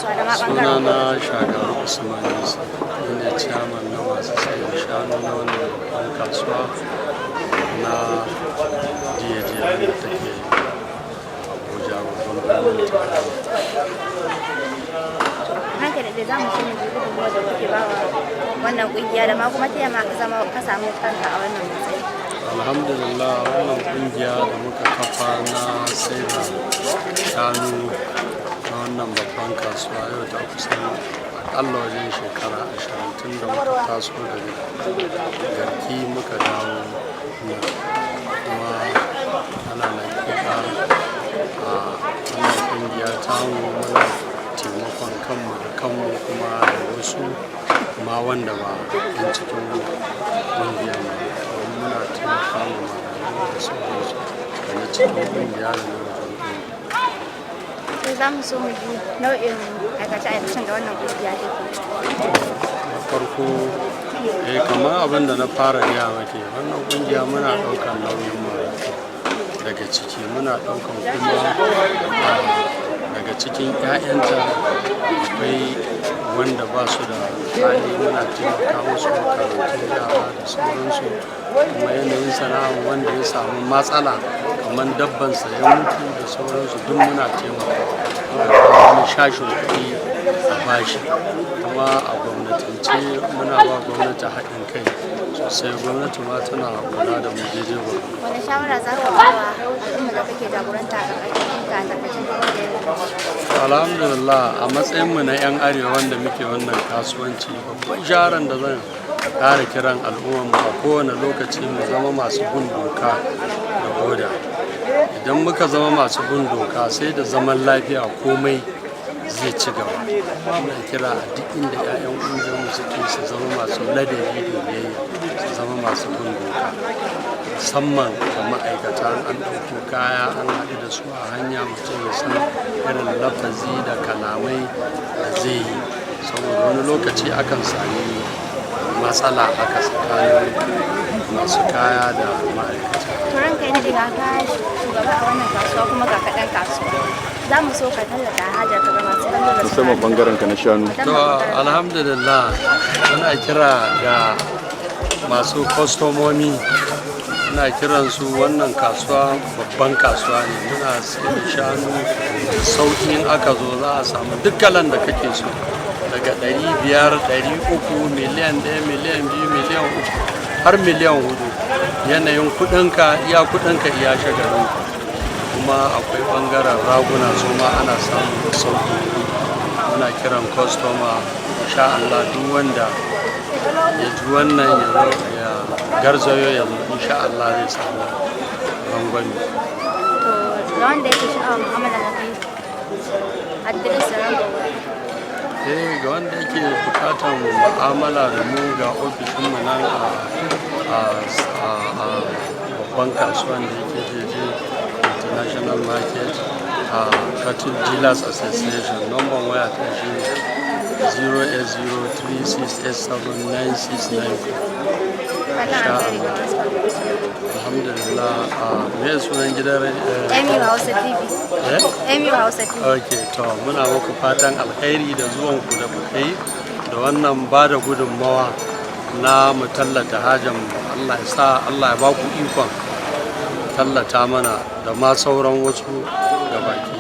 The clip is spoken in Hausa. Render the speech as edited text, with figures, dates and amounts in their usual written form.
Kasuwa da ma bangaren Sunana Shagaru Usman Yusuf, ni ne chairman na masu sayar shanu na wannan babban kasuwa na Jiya da take Abuja, babban birnin tarayya. Hankali da za mu so mu ji gudunmuwa da kuke ba wa wannan kungiya, da ma kuma taya ma ka zama ka samu kanka a wannan matsayi. Alhamdulillah, wannan kungiya da muka kafa na sai da shanu na wannan babban kasuwa, yau ta kusan akalla wajen shekara 20 tun da muka taso daga Garki muka dawo nan. Kuma ana hakika a wannan kungiya tamu muna taimakon kanmu da kanmu, kuma da wasu ma wanda ba yan cikin kungiyar ba, domin muna taimaka ma marayu da sauransu, da na cikin kungiya da na wajen kungiya. To, za mu so mu ji nau'in aikace-aikacen da wannan kungiya take. Na farko, kamar abin da na fara gaya maki, wannan kungiya muna ɗaukan nauyin marayu daga ciki, muna ɗaukan kuma daga cikin 'ya'yanta akwai wanda ba su da hali, muna taimaka musu karatun yara da sauransu. Kuma yanayin sana'a, wanda ya samu matsala kamar dabbansa ya mutu da sauransu, duk muna taimaka wani shashin kuɗi a bashi. Kuma a gwamnatance muna ba gwamnati haɗin kai sosai, gwamnati ma tana kula da mu daidai gwargwado. Wani shawara za ka ba wa al'umma da kake jagoranta a ƙarƙashin ka a ƙarƙashin To, alhamdulillah, a matsayinmu na 'yan Arewa wanda muke wannan kasuwanci, babban shawaran da zan ƙara kiran al'ummarmu a kowane lokaci, mu zama masu bin doka da oda. Idan muka zama masu bin doka, sai da zaman lafiya komai zai ci gaba. Ina kira a duk inda 'ya'yan ƙungiyarmu suke, su zama masu ladabi da biyayya, su zama masu bin doka, musamman ga ma'aikata. An ɗauko kaya, an haɗu da su a hanya, mutum ya san irin lafazi da kalamai da zai yi, saboda wani lokaci akan sami matsala haka tsakanin masu kaya da ma'aikata. To, ranka ya daɗe, ka shugaba a wannan kasuwa kuma ga kaɗan kasuwa. Za mu so ka tallata hajar ka ga masu kallo da Musamman bangaren ka na shanu. To, alhamdulillah, muna kira ga masu kwastomomi, muna kiran su, wannan kasuwa babban kasuwa ne. Muna sayar da shanu da sauƙi. In aka zo, za a samu duk kalan da kake so, daga 500, 300, miliyan 1, miliyan 2, miliyan 3, har miliyan 4. Yanayin kuɗinka, iya kuɗinka iya shagalinku. Kuma akwai ɓangaren raguna, su ma ana samun sauƙi. Muna kiran kwastoma, insha Allah duk wanda ya ji wannan ya zo, ya garzayo ya zo, insha Allah zai samu rangwame. To, ga wanda yake sha'awar mu'amala da kai, address da lambar waya. Eh, ga wanda yake bukatan mu'amala da mu, ga ofishinmu nan a babban kasuwan da yake Jeje International Market, a Cattle Dealers Association. Number waya ta shi ne 08036879694. Fatan alheri ga masu kallo. Alhamdulillah. A me sunan gidan? MU Hausa TV. Eh? MU Hausa TV. Ok, to, muna muku fatan alkhairi da zuwan ku da kuka yi da wannan ba da gudunmawa na mu tallata hajan mu. Allah ya sa, Allah ya ba ku ikon tallata mana da ma sauran wasu gabaki.